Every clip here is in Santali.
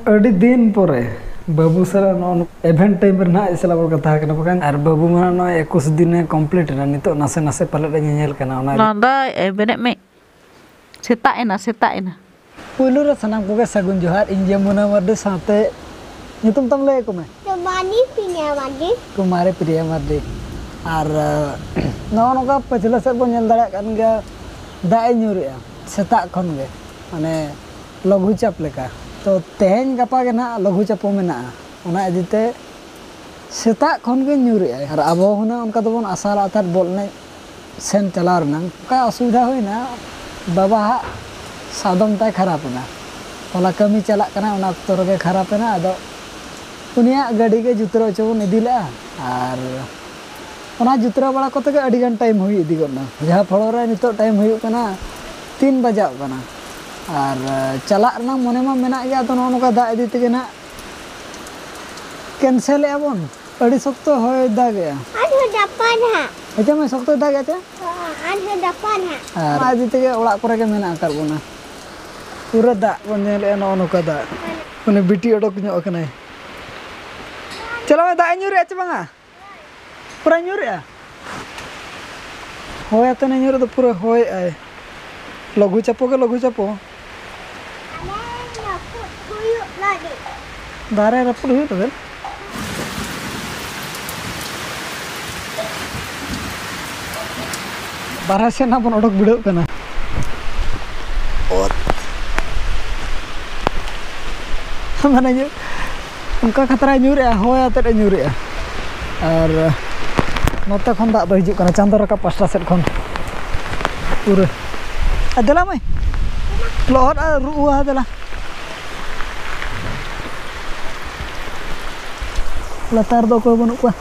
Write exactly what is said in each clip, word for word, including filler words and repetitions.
ᱟᱹᱰᱤ ᱫᱤᱱ ᱯᱚᱨᱮ ᱵᱟᱹᱵᱩ ᱥᱟᱞᱟᱜ ᱱᱚᱜᱼᱚ ᱱᱚᱝᱠᱟ event time ᱨᱮ ᱱᱟᱦᱟᱜ ᱤᱧ ᱥᱟᱞᱟᱜ ᱵᱚᱱ ᱠᱟᱛᱷᱟ ᱠᱟᱱᱟ, ᱵᱟᱠᱷᱟᱱ ᱟᱨ ᱵᱟᱹᱵᱩ ᱢᱟ ᱱᱚᱜᱼᱚᱭ ᱮᱠᱩᱥ ᱫᱤᱱᱮ complete ᱮᱱᱟ, ᱱᱤᱛᱚᱜ ᱱᱟᱥᱮ ᱱᱟᱥᱮ ᱯᱟᱞᱮᱫ ᱮ ᱧᱮᱧᱮᱞ ᱠᱟᱱᱟ᱾ ᱚᱱᱟ ᱱᱚᱣᱟ ᱫᱚ ᱮᱵᱮᱱᱮᱫ ᱢᱮ᱾ ᱥᱮᱛᱟᱜ ᱮᱱᱟ, ᱥᱮᱛᱟᱜ ᱮᱱᱟ᱾ ᱯᱩᱭᱞᱩ ᱨᱮ ᱥᱟᱱᱟᱢ ᱠᱚᱜᱮ ᱥᱟᱹᱜᱩᱱ ᱡᱚᱦᱟᱨ᱾ ᱤᱧ ᱡᱚᱢᱩᱱᱟ ᱢᱟᱨᱰᱤ ᱥᱟᱶᱛᱮ ᱧᱩᱛᱩᱢ ᱛᱟᱢ ᱞᱟᱹᱭ ᱟᱠᱚ ᱢᱮ᱾ ᱠᱩᱢᱟᱨᱤ ᱯᱨᱤᱭᱟ ᱢᱟᱨᱰᱤ᱾ ᱠᱩᱢᱟᱨᱤ ᱯᱨᱤᱭᱟ ᱢᱟᱨᱰᱤ᱾ ᱟᱨ ᱱᱚᱜᱼᱚ ᱱᱚᱝᱠᱟ ᱯᱟᱹᱪᱷᱞᱟᱹ ᱥᱮᱫ ᱵᱚᱱ ᱧᱮᱞ ᱫᱟᱲᱮᱭᱟᱜ ᱠᱟᱱ ᱜᱮᱭᱟ, ᱫᱟᱜ ᱮ ᱧᱩᱨᱮᱜᱼᱟ ᱥᱮᱛᱟᱜ ᱠᱷᱚᱱ ᱜᱮ, ᱢᱟᱱᱮ ᱞᱚᱜᱷᱩ ᱪᱟᱯ ᱞᱮᱠᱟ᱾ ᱛᱚ ᱛᱮᱦᱮᱧ ᱜᱟᱯᱟ ᱜᱮ ᱱᱟᱦᱟᱜ ᱞᱚᱜᱷᱩ ᱪᱟᱯᱚ ᱢᱮᱱᱟᱜᱼᱟ, ᱚᱱᱟ ᱤᱫᱤ ᱛᱮ ᱥᱮᱛᱟᱜ ᱠᱷᱚᱱ ᱜᱮ ᱧᱩᱨᱮᱜᱼᱟᱭ᱾ ᱟᱨ ᱟᱵᱚ ᱦᱩᱱᱟᱹᱝ ᱚᱱᱠᱟ ᱫᱚᱵᱚᱱ ᱟᱥᱟ ᱞᱟᱜ ᱛᱟᱦᱮᱸᱫ ᱵᱚᱞ ᱮᱱᱮᱡ ᱥᱮᱱ ᱪᱟᱞᱟᱣ ᱨᱮᱱᱟᱝ᱾ ᱚᱱᱠᱟ ᱚᱥᱩᱵᱤᱫᱷᱟ ᱦᱩᱭᱱᱟ, ᱵᱟᱵᱟ ᱦᱟᱜ ᱥᱟᱫᱚᱢ ᱛᱟᱭ ᱠᱷᱟᱨᱟᱯ ᱮᱱᱟ᱾ ᱦᱚᱞᱟ ᱠᱟᱹᱢᱤ ᱪᱟᱞᱟᱜ ᱠᱟᱱᱟ, ᱚᱱᱟ ᱚᱠᱛᱚ ᱨᱮᱜᱮ ᱠᱷᱟᱨᱟᱯ ᱮᱱᱟ᱾ ᱟᱫᱚ ᱩᱱᱤᱭᱟᱜ ᱜᱟᱹᱰᱤ ᱜᱮ ᱡᱩᱛᱨᱟᱹ ᱦᱚᱪᱚ ᱵᱚᱱ ᱤᱫᱤ ᱞᱮᱜᱼᱟ᱾ ᱟᱨ ᱚᱱᱟ ᱡᱩᱛᱨᱟᱹ ᱵᱟᱲᱟ ᱠᱚᱛᱮ ᱜᱮ ᱟᱹᱰᱤ ᱜᱟᱱ time ᱦᱩᱭ ᱤᱫᱤ ᱜᱚᱫ ᱮᱱᱟ, ᱡᱟᱦᱟᱸ ᱯᱷᱚᱲᱚ ᱨᱮ ᱱᱤᱛᱚᱜ time ᱦᱩᱭᱩᱜ ᱠᱟᱱᱟ ᱛᱤᱱ ᱵᱟᱡᱟᱜ ᱠᱟᱱᱟ᱾ ᱟᱨ ᱪᱟᱞᱟᱜ ᱨᱮᱱᱟᱜ ᱢᱚᱱᱮ ᱢᱟ ᱢᱮᱱᱟᱜ ᱜᱮ, ᱟᱫᱚ ᱱᱚᱜᱼᱚ ᱱᱚᱝᱠᱟ ᱫᱟᱜ ᱤᱫᱤ ᱛᱮᱜᱮ ᱱᱟᱜ cancel ᱮᱜᱼᱟ ᱵᱚᱱ᱾ ᱟᱹᱰᱤ ᱥᱚᱠᱛᱚ ᱦᱚᱭ ᱫᱟᱜᱮᱜᱼᱟ᱾ ᱟᱨᱦᱚᱸ ᱜᱟᱯᱟ ᱱᱟᱦᱟᱜ᱾ ᱟᱪᱪᱷᱟ ᱢᱟᱹᱭ, ᱥᱚᱠᱛᱚᱭ ᱫᱟᱜᱮᱜᱼᱟ ᱪᱮ? ᱟᱨᱦᱚᱸ ᱜᱟᱯᱟ ᱱᱟᱦᱟᱜ᱾ ᱟᱨ ᱚᱱᱟ ᱤᱫᱤ ᱛᱮᱜᱮ ᱚᱲᱟᱜ ᱠᱚᱨᱮ ᱜᱮ ᱢᱮᱱᱟᱜ ᱟᱠᱟᱫ ᱵᱚᱱᱟ᱾ ᱯᱩᱨᱟᱹ ᱫᱟᱜ ᱵᱚᱱ ᱧᱮᱞᱮᱜᱼᱟ, ᱱᱚᱜᱼᱚ ᱱᱚᱝᱠᱟ ᱫᱟᱜ᱾ ᱩᱱᱤ ᱵᱤᱴᱤ ᱚᱰᱚᱠ ᱧᱚᱜ ᱟᱠᱟᱱᱟᱭ᱾ ᱪᱟᱞᱟᱣ ᱢᱮ, ᱫᱟᱜ ᱮ ᱧᱩᱨᱮᱜᱼᱟ ᱪᱮ ᱵᱟᱝᱟ? ᱯᱩᱨᱟᱹ ᱧᱩᱨᱮᱜᱼᱟ᱾ ᱦᱚᱭ ᱟᱛᱮ ᱧᱩᱨ ᱫᱚ ᱯᱩᱨᱟᱹ ᱦᱚᱭᱮᱜᱼᱟᱭ᱾ ᱞᱚᱜᱷᱩ ᱪᱟᱯᱚ ᱜᱮ ᱞᱚᱜᱷᱩ ᱪᱟᱯᱚ᱾ ᱟᱞᱮ ᱨᱟᱹᱯᱩᱫ ᱦᱩᱭᱩᱜ ᱞᱟᱹᱜᱤᱫ᱾ ᱫᱟᱨᱮ ᱨᱟᱹᱯᱩᱫ ᱦᱩᱭᱩᱜ ᱞᱟᱹᱜᱤᱫ᱾ ᱵᱟᱨᱦᱮ ᱥᱮᱫ ᱱᱟᱜ ᱵᱚᱱ ᱚᱰᱚᱠ ᱵᱷᱤᱲᱟᱹᱜ ᱠᱟᱱᱟ᱾ ᱚᱛ᱾ ᱢᱟᱱᱮ ᱤᱭᱟᱹ, ᱚᱱᱠᱟ ᱠᱷᱟᱛᱨᱟᱭ ᱧᱩᱨᱮᱜᱼᱟ, ᱦᱚᱭ ᱟᱛᱮᱫ ᱮ ᱧᱩᱨᱮᱜᱼᱟ᱾ ᱟᱨ ᱱᱚᱛᱮ ᱠᱷᱚᱱ ᱫᱟᱜ ᱫᱚ ᱦᱤᱡᱩᱜ ᱠᱟᱱᱟ, ᱪᱟᱸᱫᱚ ᱨᱟᱠᱟᱵ ᱯᱟᱥᱴᱟ ᱥᱮᱫ ᱠᱷᱚᱱ ᱯᱩᱨᱟᱹ᱾ ᱟᱨ ᱫᱮᱞᱟ ᱢᱟᱹᱭ, ᱞᱚᱦᱚᱫ ᱟᱨ ᱨᱩᱜ ᱦᱩᱣᱟ, ᱫᱮᱞᱟ᱾ ᱞᱟᱛᱟᱨ ᱫᱚ ᱚᱠᱚᱭ ᱵᱟᱹᱱᱩᱜ ᱠᱚᱣᱟ᱾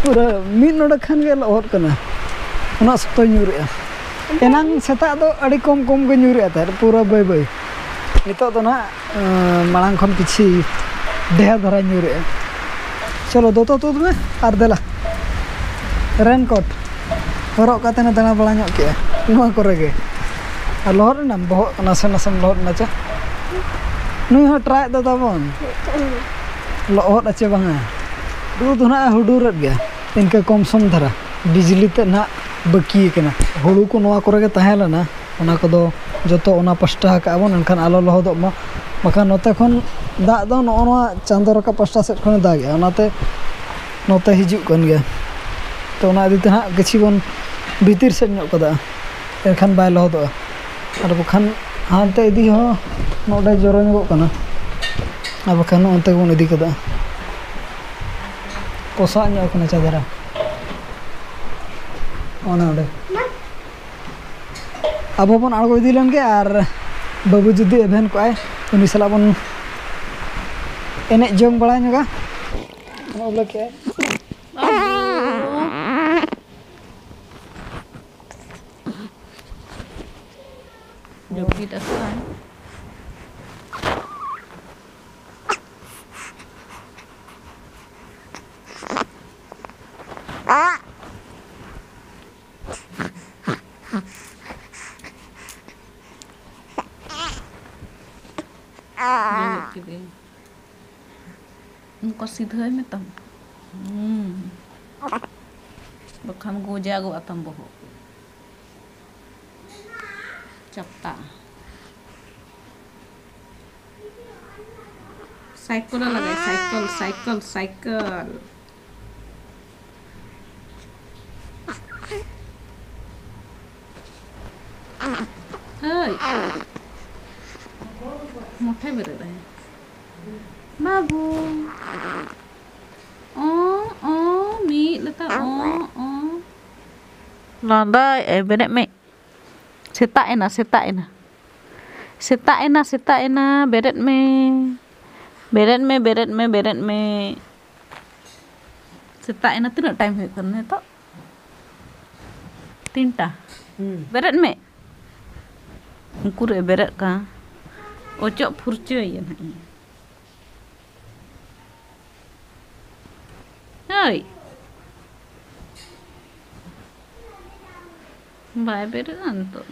ᱯᱩᱨᱟᱹ ᱢᱤᱫ ᱱᱚᱰᱮᱠ ᱠᱷᱟᱱ ᱜᱮ ᱞᱚᱦᱚᱫ ᱠᱟᱱᱟ, ᱩᱱᱟᱹᱜ ᱥᱚᱠᱛᱚᱭ ᱧᱩᱨᱮᱜᱼᱟ᱾ ᱮᱱᱟᱝ ᱥᱮᱛᱟᱜ ᱫᱚ ᱟᱹᱰᱤ ᱠᱚᱢ ᱠᱚᱢ ᱜᱮ ᱧᱩᱨᱮᱜᱼᱟ ᱛᱟᱦᱮᱸᱫ, ᱯᱩᱨᱟᱹ ᱵᱟᱹᱭ ᱵᱟᱹᱭ᱾ ᱱᱤᱛᱚᱜ ᱫᱚ ᱱᱟᱦᱟᱜ, ᱟᱸ, ᱢᱟᱲᱟᱝ ᱠᱷᱚᱱ ᱠᱤᱪᱷᱤ ᱰᱷᱮᱨ ᱫᱷᱟᱨᱟ ᱧᱩᱨᱮᱜᱼᱟ᱾ ᱪᱚᱞᱚ, ᱫᱚᱛᱚ ᱛᱩᱫ ᱢᱮ ᱟᱨ ᱫᱮᱞᱟ, raincoat ᱦᱚᱨᱚᱜ ᱠᱟᱛᱮ ᱱᱮ ᱫᱟᱬᱟ ᱵᱟᱲᱟ ᱧᱚᱜ ᱠᱮᱜᱼᱟ ᱱᱚᱣᱟ ᱠᱚᱨᱮ ᱜᱮ᱾ ᱟᱨ ᱞᱚᱦᱚᱫ ᱮᱱᱟᱢ, ᱵᱚᱦᱚᱜ ᱱᱟᱥᱮ ᱱᱟᱥᱮᱢ ᱞᱚᱦᱚᱫ ᱮᱱᱟ ᱪᱮ? ᱱᱩᱭ ᱦᱚᱸ ᱴᱨᱟᱭᱮᱫ ᱫᱚ ᱛᱟᱵᱚᱱ᱾ ᱞᱚᱦᱚᱫ ᱟᱪᱮ ᱵᱟᱝᱟ? ᱦᱩᱰᱩᱨ ᱫᱚ ᱱᱟᱦᱟᱜ ᱦᱩᱰᱩᱨᱮᱫ ᱜᱮᱭᱟ, ᱤᱱᱠᱟᱹ ᱠᱚᱢ ᱥᱚᱢ ᱫᱷᱟᱨᱟ᱾ ᱵᱤᱡᱽᱞᱤ ᱛᱮᱫ ᱱᱟᱦᱟᱜ ᱵᱟᱹᱠᱤ ᱟᱠᱟᱱᱟ᱾ ᱦᱩᱲᱩ ᱠᱚ ᱱᱚᱣᱟ ᱠᱚᱨᱮ ᱜᱮ ᱛᱟᱦᱮᱸ ᱞᱮᱱᱟ, ᱚᱱᱟ ᱠᱚᱫᱚ ᱡᱚᱛᱚ ᱚᱱᱟ ᱯᱟᱥᱴᱟ ᱟᱠᱟᱜᱼᱟ ᱵᱚᱱ, ᱮᱱᱠᱷᱟᱱ ᱟᱞᱚ ᱞᱚᱦᱚᱫᱚᱜ ᱢᱟ᱾ ᱵᱟᱠᱷᱟᱱ ᱱᱚᱛᱮ ᱠᱷᱚᱱ ᱫᱟᱜ ᱫᱚ ᱱᱚᱜᱼᱚ ᱱᱚᱣᱟ ᱪᱟᱸᱫᱚ ᱨᱟᱠᱟᱵ ᱯᱟᱥᱴᱟ ᱥᱮᱫ ᱠᱷᱚᱱᱮ ᱫᱟᱜᱮᱜᱼᱟ, ᱚᱱᱟᱛᱮ ᱱᱚᱛᱮ ᱦᱤᱡᱩᱜ ᱠᱟᱱ ᱜᱮᱭᱟ᱾ ᱛᱚ, ᱚᱱᱟ ᱤᱫᱤ ᱛᱮ ᱱᱟᱦᱟᱜ ᱜᱟᱹᱪᱷᱤ ᱵᱚᱱ ᱵᱷᱤᱛᱤᱨ ᱥᱮᱫ ᱧᱚᱜ ᱠᱟᱫᱟ, ᱮᱱᱠᱷᱟᱱ ᱵᱟᱭ ᱞᱚᱦᱚᱫᱚᱜᱼᱟ᱾ ᱟᱨ ᱵᱟᱠᱷᱟᱱ ᱦᱟᱱᱛᱮ ᱤᱫᱤ ᱦᱚᱸ ᱱᱚᱰᱮ ᱡᱚᱨᱚ ᱧᱚᱜᱚᱜ ᱠᱟᱱᱟ, ᱟᱨ ᱵᱟᱠᱷᱟᱱ ᱚᱱᱛᱮ ᱜᱮᱵᱚᱱ ᱤᱫᱤ ᱠᱟᱫᱟ᱾ ᱯᱚᱥᱟᱜ ᱧᱚᱜ ᱠᱟᱱᱟ ᱪᱟᱫᱟᱨᱟ᱾ ᱚᱱᱮ ᱚᱸᱰᱮ᱾ ᱟᱵᱚ ᱵᱚᱱ ᱟᱬᱜᱚ ᱤᱫᱤ ᱞᱮᱱ ᱜᱮ, ᱟᱨ ᱵᱟᱹᱵᱩ ᱡᱩᱫᱤ ᱮᱵᱷᱮᱱ ᱠᱚᱜᱼᱟᱭ, ᱩᱱᱤ ᱥᱟᱞᱟᱜ ᱵᱚᱱ ᱮᱱᱮᱡ ᱡᱚᱝ ᱵᱟᱲᱟ ᱧᱚᱜᱟ᱾ ᱚᱱᱟ ᱵᱚᱞᱮ ᱠᱮᱜᱼᱟᱭ᱾ ᱡᱟᱹᱯᱤᱫ ᱟᱠᱟᱫᱟᱭ᱾ ᱵᱮᱸᱜᱮᱫ ᱠᱮᱫᱟᱹᱧ᱾ ᱚᱱᱠᱟ ᱥᱤᱫᱷᱟᱹᱭ ᱢᱮ ᱛᱟᱢ᱾ ᱦᱩᱸ᱾ ᱵᱟᱠᱷᱟᱱ ᱜᱚᱡᱟᱜᱚᱜᱼᱟ ᱛᱟᱢ ᱵᱚᱦᱚᱜ᱾ ᱪᱟᱯᱴᱟ᱾ ᱥᱟᱭᱠᱮᱞ ᱞᱟᱜᱟᱭ, ᱥᱟᱭᱠᱮᱞ, ᱥᱟᱭᱠᱮᱞ, ᱥᱟᱭᱠᱮᱞ᱾ ᱦᱳᱭ᱾ ᱢᱚᱴᱷᱮ ᱵᱮᱨᱮᱫ ᱟᱭ᱾ ᱵᱟᱹᱵᱩ᱾ ᱚ, ᱚ, ᱢᱤᱫ ᱞᱮᱠᱟ, ᱚ, ᱚ᱾ ᱞᱟᱸᱫᱟᱭᱮᱫ ᱟᱭ, ᱵᱮᱨᱮᱫ ᱢᱮ᱾ ᱥᱮᱛᱟᱜ ᱮᱱᱟ, ᱥᱮᱛᱟᱜ ᱮᱱᱟ᱾ ᱥᱮᱛᱟᱜ ᱮᱱᱟ, ᱥᱮᱛᱟᱜ ᱮᱱᱟ, ᱵᱮᱨᱮᱫ ᱢᱮ᱾ ᱵᱮᱨᱮᱫ ᱢᱮ, ᱵᱮᱨᱮᱫ ᱢᱮ, ᱵᱮᱨᱮᱫ ᱢᱮ᱾ ᱥᱮᱛᱟᱜ ᱮᱱᱟ, ᱛᱤᱱᱟᱹᱜ ᱴᱟᱭᱤᱢ ᱦᱩᱭᱩᱜ ᱠᱟᱱᱟ ᱱᱤᱛᱚᱜ? ᱛᱤᱱᱴᱟ᱾ ᱦᱩᱸ᱾ ᱵᱮᱨᱮᱫ ᱢᱮ᱾ ᱩᱠᱩᱨᱮ ᱵᱮᱨᱮᱫ ᱠᱟᱱ᱾ ᱚᱪᱚᱜ ᱯᱷᱩᱨᱪᱟᱹᱭᱮᱱ ᱦᱟᱸᱜ ᱤᱧ᱾ ᱦᱳᱭ᱾ ᱵᱟᱭ ᱵᱮᱨᱮᱫᱼᱟ ᱱᱤᱛᱚᱜ᱾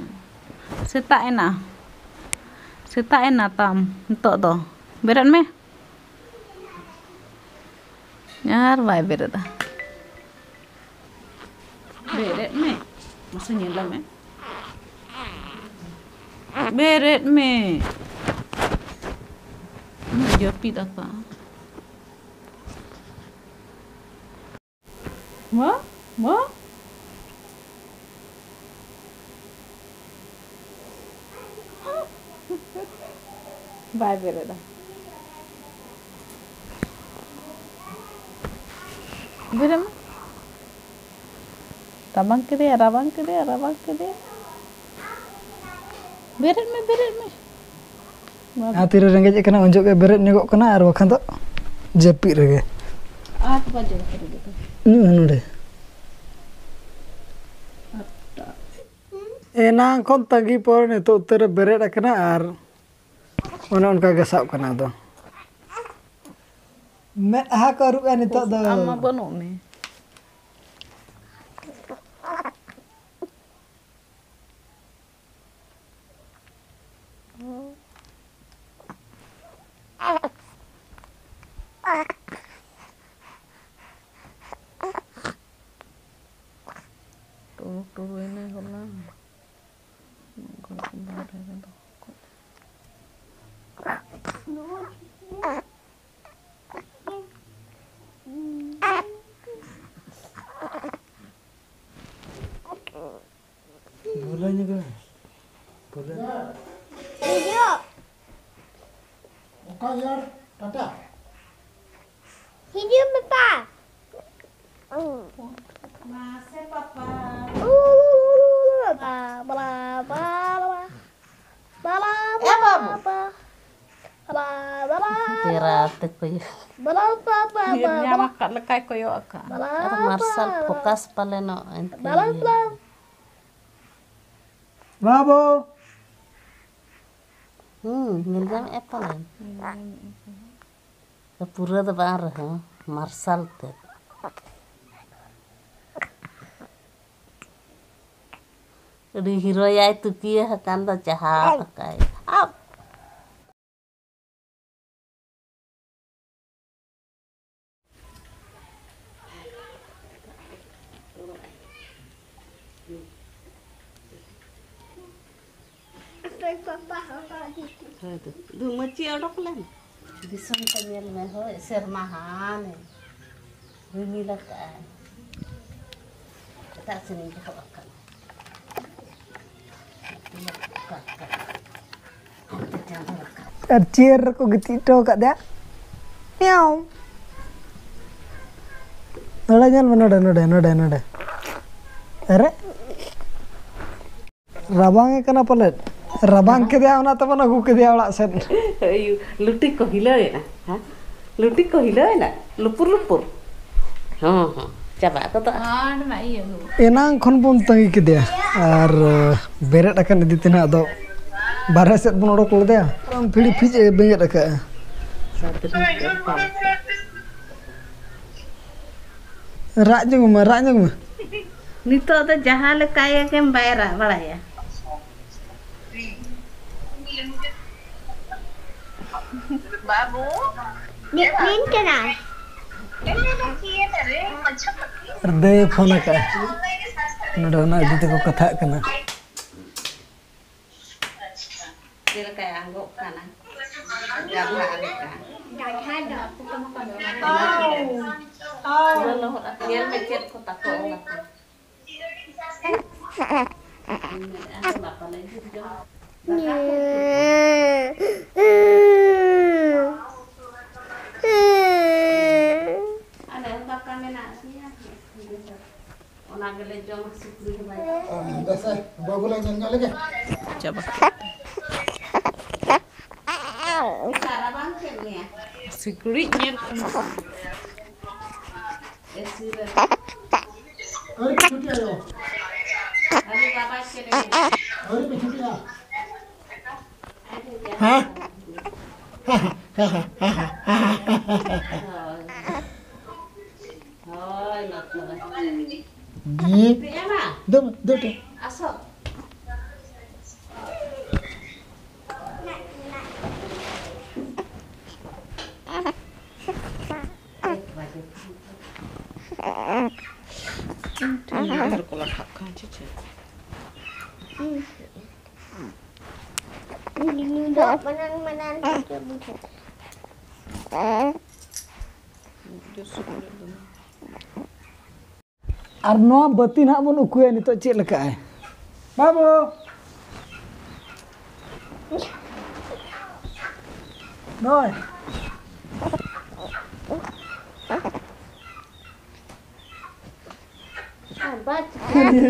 ᱥᱮᱛᱟᱜ ᱮᱱᱟ᱾ ᱥᱮᱛᱟᱜ ᱮᱱᱟ ᱛᱟᱢ ᱱᱤᱛᱚᱜ ᱫᱚ᱾ ᱵᱮᱨᱮᱫ ᱢᱮ᱾ ᱟᱨ ᱵᱟᱭ ᱵᱮᱨᱮᱫᱟ᱾ ᱵᱮᱨᱮᱫ ᱢᱮ᱾ ᱢᱟᱥᱮ ᱧᱮᱞ ᱢᱮ᱾ ᱵᱮᱨᱮᱫ ᱢᱮ᱾ ᱩᱱᱟᱹᱜ ᱡᱟᱹᱯᱤᱫ ᱟᱠᱟᱫ᱾ ᱢᱟ, ᱢᱟ᱾ ᱵᱟᱭ ᱵᱮᱨᱮᱫᱟ᱾ ᱵᱮᱨᱮᱫ ᱢᱮ᱾ ᱨᱟᱵᱟᱝ ᱠᱮᱫᱮᱭᱟ, ᱨᱟᱵᱟᱝ ᱠᱮᱫᱮᱭᱟ, ᱨᱟᱵᱟᱝ ᱠᱮᱫᱮᱭᱟ᱾ ᱵᱮᱨᱮᱫ ᱢᱮ, ᱵᱮᱨᱮᱫ ᱢᱮ᱾ ᱵᱟᱵᱟ᱾ ᱟᱨ ᱛᱤᱨᱮ ᱨᱮᱸᱜᱮᱡ ᱠᱟᱱᱟ, ᱩᱱ ᱡᱚᱦᱚᱜ ᱜᱮ ᱵᱮᱨᱮᱫ ᱧᱚᱜᱚᱜ ᱠᱟᱱᱟ, ᱟᱨ ᱵᱟᱠᱷᱟᱱ ᱫᱚ ᱡᱟᱹᱯᱤᱫ ᱨᱮᱜᱮ᱾ ᱟᱴ ᱵᱟᱡᱮ ᱠᱟᱛᱮ ᱨᱮᱜᱮ ᱛᱚ᱾ ᱱᱚᱜᱼᱚ ᱱᱚᱰᱮ᱾ ᱟᱴᱴᱟ᱾ ᱮᱱᱟᱝ ᱠᱷᱚᱱ ᱛᱟᱺᱜᱤ ᱯᱚᱨ ᱱᱤᱛᱚᱜ ᱩᱛᱟᱹᱨᱮ ᱵᱮᱨᱮᱫ ᱟᱠᱟᱱᱟ ᱟᱨ ᱚᱱᱮ ᱚᱱᱠᱟ ᱜᱮ ᱥᱟᱵ ᱠᱟᱱᱟ ᱟᱫᱚ᱾ ᱢᱮᱫᱦᱟ ᱠᱚ ᱟᱹᱨᱩᱵ ᱮᱜᱼᱟ ᱱᱤᱛᱚᱜ ᱫᱚ᱾ ᱟᱢ ᱢᱟ ᱵᱟᱹᱱᱩᱜ ᱢᱮ᱾ ᱴᱩᱨᱩ ᱴᱩᱨᱩᱭᱮᱱᱟᱭ ᱦᱚᱞᱟ᱾ ᱵᱟᱦᱨᱮ ᱨᱮ ᱫᱚᱦᱚ ᱠᱟᱜ᱾ ᱵᱷᱩᱞᱟᱹᱧ ᱠᱟᱱᱟ᱾ ᱵᱷᱩᱞᱟᱹᱧ᱾ ᱦᱤᱡᱩᱜ᱾ ᱚᱠᱟ ᱤᱭᱟᱨ ᱴᱟᱴᱟ? ᱦᱤᱡᱩᱜ ᱢᱮ ᱯᱟ᱾ ᱢᱟᱥᱮ ᱯᱟᱯᱟ᱾ ᱵᱟ, ᱵᱟ, ᱵᱟ, ᱵᱟ, ᱵᱟ᱾ ᱵᱟ, ᱵᱟ, ᱮ ᱵᱟ, ᱵᱟᱵᱩ᱾ ᱵᱟ, ᱵᱟ, ᱵᱟ, ᱵᱟ᱾ ᱰᱮᱨᱟ ᱛᱮ ᱠᱚᱭᱚᱜ᱾ ᱵᱟ, ᱵᱟ, ᱵᱟ, ᱵᱟ, ᱵᱟ, ᱧᱮᱞ ᱵᱟ᱾ ᱧᱟᱢ ᱟᱠᱟᱫ ᱞᱮᱠᱟᱭ ᱠᱚᱭᱚᱜ ᱟᱠᱟᱫ᱾ ᱵᱟ, ᱵᱟ, ᱟᱨ ᱵᱟ, ᱢᱟᱨᱥᱟᱞ ᱵᱟ, ᱵᱟ᱾ ᱯᱷᱳᱠᱟᱥ ᱯᱟᱞᱮᱱᱚᱜ ᱮᱱᱛᱮ᱾ ᱵᱟ, ᱵᱟ, ᱵᱟ᱾ ᱵᱟᱵᱩ᱾ ᱦᱩᱸ, ᱧᱮᱞ ᱧᱟᱢᱮᱫᱼᱟ ᱯᱟᱞᱮᱱ᱾ ᱧᱮᱞ ᱧᱟᱢᱮᱫᱼᱟ ᱯᱟᱞᱮᱱ᱾ ᱯᱩᱨᱟᱹ ᱫᱚ ᱵᱟᱝ ᱨᱮᱦᱚᱸ, ᱢᱟᱨᱥᱟᱞ ᱛᱮ᱾ ᱟᱹᱰᱤ ᱦᱤᱨᱳᱭᱟᱭ ᱛᱩᱠᱤᱭᱟᱹ ᱟᱠᱟᱱ ᱫᱚ ᱪᱟᱦᱟᱣ ᱟᱠᱟᱭ᱾ ᱟᱯ! ᱦᱳᱭ ᱛᱚ, ᱫᱩ ᱢᱟᱹᱪᱤ ᱚᱰᱚᱠ ᱞᱮᱱ᱾ ᱫᱤᱥᱚᱢ ᱠᱚ ᱧᱮᱞ ᱢᱮ, ᱦᱳᱭ, ᱥᱮᱨᱢᱟ ᱦᱟᱱᱮ ᱨᱤᱢᱤᱞ ᱟᱠᱟᱜᱼᱟᱭ᱾ ᱮᱴᱟᱜ ᱥᱮᱱ ᱤᱧ ᱵᱚᱦᱚᱜ ᱟᱠᱟᱱᱟ᱾ ᱟᱨ ᱪᱮᱭᱟᱨ ᱨᱮᱠᱚ ᱜᱤᱛᱤᱡ ᱦᱚᱴᱚ ᱟᱠᱟᱫᱮᱭᱟ᱾ ᱢᱤᱭᱟᱣ᱾ ᱱᱚᱰᱮ ᱧᱮᱞ ᱢᱮ, ᱱᱚᱰᱮ, ᱱᱚᱰᱮ, ᱱᱚᱰᱮ, ᱱᱚᱰᱮ᱾ ᱟᱨᱮ? ᱨᱟᱵᱟᱝ ᱮ ᱠᱟᱱᱟ ᱯᱟᱞᱮᱫ᱾ ᱨᱟᱵᱟᱝ ᱠᱮᱫᱮᱭᱟ, ᱚᱱᱟ ᱛᱮᱵᱚᱱ ᱟᱹᱜᱩ ᱠᱮᱫᱮᱭᱟ ᱚᱲᱟᱜ ᱥᱮᱫ᱾ ᱟᱭᱩ, ᱞᱩᱴᱤ ᱠᱚ ᱦᱤᱞᱟᱹᱣ ᱮᱱᱟ, ᱦᱮᱸ? ᱞᱩᱴᱤ ᱠᱚ ᱦᱤᱞᱟᱹᱣ ᱮᱱᱟ, ᱞᱩᱯᱩᱨ ᱞᱩᱯᱩᱨ᱾ ᱦᱚᱸ, ᱦᱚᱸ, ᱪᱟᱵᱟ ᱠᱚᱫᱚ᱾ ᱮᱱᱟᱝ ᱠᱷᱚᱱ ᱵᱚᱱ ᱛᱟᱺᱜᱤ ᱠᱮᱫᱮᱭᱟ, ᱟᱨ ᱵᱮᱨᱮᱫ ᱟᱠᱟᱱ ᱤᱫᱤ ᱛᱮ ᱱᱟᱦᱟᱜ ᱟᱫᱚ ᱵᱟᱨᱦᱮ ᱥᱮᱫ ᱵᱚᱱ ᱚᱰᱚᱠ ᱞᱮᱫᱮᱭᱟ᱾ ᱯᱷᱤᱲᱤ ᱯᱷᱤᱡ ᱮ ᱵᱮᱸᱜᱮᱫ ᱟᱠᱟᱫᱼᱟ᱾ ᱨᱟᱜ ᱧᱚᱜ ᱢᱮ, ᱨᱟᱜ ᱧᱚᱜ ᱢᱮ᱾ ᱱᱤᱛᱚᱜ ᱫᱚ ᱡᱟᱦᱟᱸ ᱞᱮᱠᱟᱭᱮ ᱜᱮᱢ ᱵᱟᱭ ᱨᱟᱜ ᱵᱟᱲᱟᱭᱟ᱾ ᱵᱟᱹᱵᱩ, ᱪᱮᱫ ᱠᱟᱱᱟ? ᱟᱨ ᱫᱟᱹᱭᱮ ᱯᱷᱳᱱ ᱟᱠᱟᱫᱼᱟ᱾ ᱱᱚᱰᱮ ᱚᱱᱟ ᱤᱫᱤ ᱛᱮᱠᱚ ᱠᱟᱛᱷᱟᱜ ᱠᱟᱱᱟ᱾ ᱪᱮᱫ ᱞᱮᱠᱟᱭ ᱟᱸᱜᱚᱜ ᱠᱟᱱᱟ? ᱜᱟᱫᱷᱟ ᱞᱮᱠᱟ᱾ ᱜᱟᱫᱷᱟ ᱫᱚ ᱟᱠᱚ ᱠᱚ ᱢᱮᱛᱟ ᱠᱚᱣᱟ᱾ ᱯᱩᱨᱟᱹ ᱞᱚᱦᱚᱫ ᱟᱠᱟᱱᱟ᱾ ᱧᱮᱞ ᱢᱮ ᱪᱮᱫ ᱠᱚ ᱛᱟᱠᱚ ᱚᱞ ᱟᱠᱟᱱᱟ᱾ ᱤᱧ ᱢᱮᱱᱮᱫᱼᱟ, ᱦᱚᱞᱟ ᱯᱟᱞᱮ ᱡᱩᱛ ᱡᱚᱝ᱾ ᱫᱟᱠᱟ ᱠᱚ ᱩᱛᱩ ᱠᱚ᱾ ᱟᱞᱮ ᱦᱚᱸ ᱫᱟᱠᱟ ᱢᱮᱱᱟᱜ ᱜᱮᱭᱟ᱾ ᱚᱱᱟ ᱜᱮᱞᱮ ᱡᱚᱢᱟ, ᱥᱩᱠᱨᱤ ᱦᱚᱸ ᱵᱟᱭ ᱡᱚᱢᱟ᱾ ᱫᱮᱥᱮ, ᱵᱟᱹᱵᱩ ᱞᱮ ᱧᱮᱞ ᱧᱚᱜ ᱞᱮᱜᱮ᱾ ᱪᱟᱵᱟ᱾ ᱮᱴᱟᱜ ᱨᱟᱵᱟᱝ ᱪᱮᱫ ᱢᱮᱭᱟ? ᱥᱤᱠᱲᱤᱡ ᱧᱮᱞ ᱠᱟᱱᱟ᱾ ᱮᱥᱤ ᱨᱮ᱾ ᱟᱹᱣᱨᱤ ᱯᱮ ᱪᱷᱩᱴᱤᱜᱼᱟ ᱭᱳ? ᱟᱹᱣᱨᱤ ᱵᱟᱵᱟ ᱪᱮᱫ ᱮ ᱟᱹᱣᱨᱤ ᱯᱮ ᱪᱷᱩᱴᱤᱜᱼᱟ? ᱦᱮᱸ? ᱦᱳᱭ᱾ ᱦᱳᱭ, ᱢᱟ ᱛᱚᱵᱮ᱾ ᱫᱤ᱾ ᱫᱩ, ᱫᱩ ᱴᱤ᱾ ᱟᱥᱚ᱾ ᱤᱧ ᱴᱷᱮᱱ ᱰᱷᱮᱨ ᱠᱚ ᱞᱟᱴᱷᱟᱜ ᱠᱟᱱ ᱪᱮᱫ ᱪᱚ᱾ ᱧᱩ ᱫᱚ ᱢᱟᱱᱟᱱ ᱢᱟᱱᱟᱱ ᱜᱮ ᱵᱩᱡᱷᱟᱹᱜᱼᱟ᱾ ᱟᱨ ᱱᱚᱣᱟ ᱵᱟᱹᱛᱤ ᱱᱟᱦᱟᱜ ᱵᱚᱱ ᱩᱠᱩᱭᱟ ᱱᱤᱛᱚᱜ ᱪᱮᱫ ᱞᱮᱠᱟᱜᱼᱟᱭ᱾ ᱵᱟᱹᱵᱩ! ᱱᱚᱜᱼᱚᱭ᱾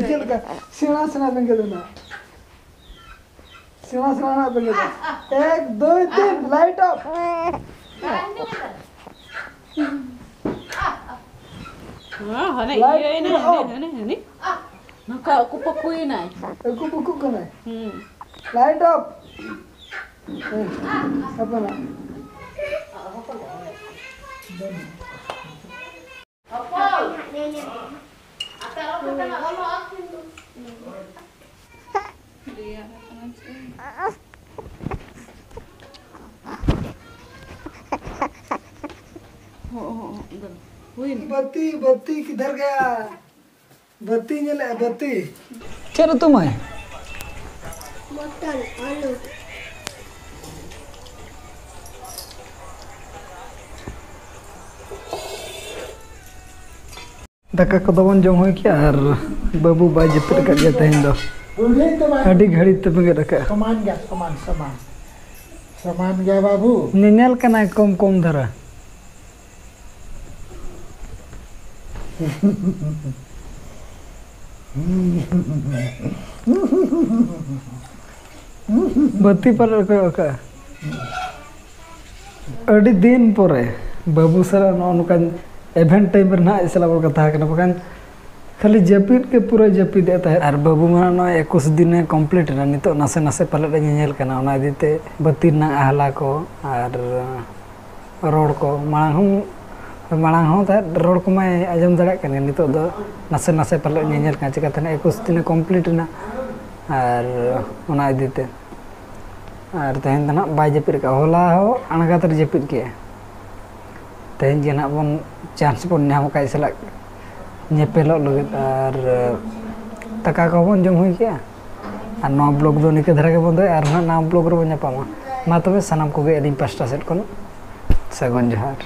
ᱪᱮᱫ ᱞᱮᱠᱟ? ᱥᱮᱬᱟ ᱥᱮᱬᱟ ᱵᱮᱸᱜᱮᱫ ᱢᱮᱱᱟᱜᱼᱟ᱾ ᱥᱮᱬᱟ ᱥᱮᱬᱟ ᱱᱟᱜ ᱵᱮᱸᱜᱮᱫ ᱫᱚ᱾ ᱮᱠ, ᱫᱩᱭ, ᱛᱤᱱ, light off᱾ ᱦᱮᱸ, ᱦᱟᱱᱮ light ᱤᱭᱟᱹᱭᱮᱱᱟ, ᱯᱩᱨᱟᱹ ᱦᱟᱱᱮ, off᱾ ᱦᱟᱱᱮ, ᱦᱟᱱᱮ᱾ ᱱᱚᱝᱠᱟ ᱩᱠᱩ ᱯᱟᱹᱠᱩᱭᱮᱱᱟᱭ᱾ ᱩᱠᱩ ᱯᱟᱹᱠᱩᱜ ᱠᱟᱱᱟᱭ᱾ ᱦᱩᱸ᱾ Light off᱾ ᱦᱮᱸ, ᱦᱟᱯᱮ ᱱᱟᱜ᱾ ᱦᱚᱯᱚᱱ! ᱟᱯᱮ ᱟᱞᱚ ᱯᱮ ᱪᱟᱞᱟᱜᱼᱟ, ᱚᱞᱚᱜ ᱟᱹᱠᱤᱱ ᱫᱚ᱾ ᱦᱚᱸ, ᱦᱚᱸ, ᱦᱚᱸ, ᱦᱩᱭᱱᱟ᱾ ᱵᱟᱹᱛᱤ, ᱵᱟᱹᱛᱤ ᱠᱤᱫᱷᱟᱨ ᱜᱟᱭᱟ? ᱵᱟᱹᱛᱤ ᱧᱮᱞᱮᱜᱼᱟ, ᱵᱟᱹᱛᱤ᱾ ᱪᱮᱫ ᱩᱛᱩ ᱢᱟᱹᱭ? ᱢᱚᱴᱚᱱ, ᱟᱹᱞᱩ᱾ ᱫᱟᱠᱟ ᱠᱚᱫᱚ ᱵᱚᱱ ᱡᱚᱢ ᱦᱩᱭ ᱠᱮᱜᱼᱟ ᱟᱨ ᱵᱟᱹᱵᱩ ᱵᱟᱭ ᱡᱟᱹᱯᱤᱫ ᱟᱠᱟᱫ ᱜᱮᱭᱟ ᱛᱮᱦᱮᱧ ᱫᱚ᱾ ᱟᱹᱰᱤ ᱜᱷᱟᱹᱲᱤᱡ ᱛᱮ ᱵᱮᱸᱜᱮᱫ ᱟᱠᱟᱫᱼᱟ᱾ ᱥᱚᱢᱟᱱ ᱜᱮᱭᱟ, ᱥᱚᱢᱟᱱ, ᱥᱚᱢᱟᱱ᱾ ᱥᱚᱢᱟᱱ ᱜᱮᱭᱟ ᱵᱟᱹᱵᱩ᱾ ᱧᱮᱧᱮᱞ ᱠᱟᱱᱟᱭ ᱠᱚᱢ ᱠᱚᱢ ᱫᱷᱟᱨᱟ᱾ ᱵᱟᱹᱛᱤ ᱯᱟᱞᱮᱫ ᱠᱚᱭᱚᱜ ᱠᱟᱜᱼᱟ᱾ ᱟᱹᱰᱤ ᱫᱤᱱ ᱯᱚᱨᱮ ᱵᱟᱹᱵᱩ ᱥᱟᱞᱟᱜ ᱱᱚᱜᱼᱚ ᱱᱚᱝᱠᱟᱱ event time ᱨᱮ ᱱᱟᱦᱟᱜ ᱟᱡ ᱥᱟᱞᱟᱜ ᱵᱚᱱ ᱠᱟᱛᱷᱟ ᱠᱟᱱᱟ, ᱵᱟᱠᱷᱟᱱ ᱠᱷᱟᱹᱞᱤ ᱡᱟᱹᱯᱤᱫ ᱜᱮ ᱯᱩᱨᱟᱹ ᱡᱟᱹᱯᱤᱫᱮᱫ ᱛᱟᱦᱮᱸᱫ᱾ ᱟᱨ ᱵᱟᱹᱵᱩ ᱢᱟ ᱱᱚᱜᱼᱚᱭ ᱮᱠᱩᱥ ᱫᱤᱱᱮ complete ᱮᱱᱟ, ᱱᱤᱛᱚᱜ ᱱᱟᱥᱮ ᱱᱟᱥᱮ ᱯᱟᱞᱮᱫ ᱮ ᱧᱮᱧᱮᱞ ᱠᱟᱱᱟ, ᱚᱱᱟ ᱤᱫᱤ ᱛᱮ ᱵᱟᱹᱛᱤ ᱨᱮᱱᱟᱜ ᱟᱦᱞᱟ ᱠᱚ ᱟᱨ ᱨᱚᱲ ᱠᱚ ᱢᱟᱲᱟᱝ ᱦᱚᱸ, ᱢᱟᱲᱟᱝ ᱦᱚᱸ ᱛᱟᱦᱮᱸᱫ ᱨᱚᱲ ᱠᱚᱢᱟᱭ ᱟᱸᱡᱚᱢ ᱫᱟᱲᱮᱭᱟᱜ ᱠᱟᱱ ᱜᱮ, ᱱᱤᱛᱚᱜ ᱫᱚ ᱱᱟᱥᱮ ᱱᱟᱥᱮ ᱯᱟᱞᱮᱫ ᱧᱮᱧᱮᱞ ᱠᱟᱱᱟ, ᱪᱤᱠᱟᱹᱛᱮ ᱱᱟᱜ ᱮᱠᱩᱥ ᱫᱤᱱᱮ complete ᱮᱱᱟ᱾ ᱟᱨ ᱚᱱᱟ ᱤᱫᱤ ᱛᱮ ᱟᱨ ᱛᱮᱦᱮᱧ ᱫᱚ ᱱᱟᱜ ᱵᱟᱭ ᱡᱟᱹᱯᱤᱫ ᱟᱠᱟᱫᱼᱟ, ᱦᱚᱞᱟ ᱦᱚᱸ ᱟᱬᱜᱟᱛ ᱨᱮ ᱡᱟᱹᱯᱤᱫ ᱠᱮᱜᱼᱟ᱾ ᱛᱮᱦᱮᱧ ᱜᱮ ᱱᱟᱜ ᱵᱚᱱ chance ᱵᱚᱱ ᱧᱟᱢ ᱟᱠᱟᱫ ᱥᱟᱞᱟᱜ ᱧᱮᱯᱮᱞᱚᱜ ᱞᱟᱹᱜᱤᱫ, ᱟᱨ ᱫᱟᱠᱟ ᱠᱚᱦᱚᱸ ᱵᱚᱱ ᱡᱚᱢ ᱦᱩᱭ ᱠᱮᱜᱼᱟ᱾ ᱟᱨ ᱱᱚᱣᱟ ᱵᱞᱚᱜ ᱫᱚ ᱱᱤᱝᱠᱟᱹ ᱫᱷᱟᱨᱟ ᱜᱮ ᱵᱚᱱᱫᱚᱭᱟ, ᱟᱨ ᱱᱟᱦᱟᱜ ᱱᱟᱣᱟ ᱵᱞᱚᱜ ᱨᱮᱵᱚᱱ ᱧᱟᱯᱟᱢᱟ᱾ ᱢᱟ ᱛᱚᱵᱮ ᱥᱟᱱᱟᱢ ᱠᱚᱜᱮ ᱟᱹᱞᱤᱧ ᱯᱟᱥᱴᱟ ᱥᱮᱫ ᱠᱷᱚᱱ ᱥᱟᱹᱜᱩᱱ ᱡᱚᱦᱟᱨ᱾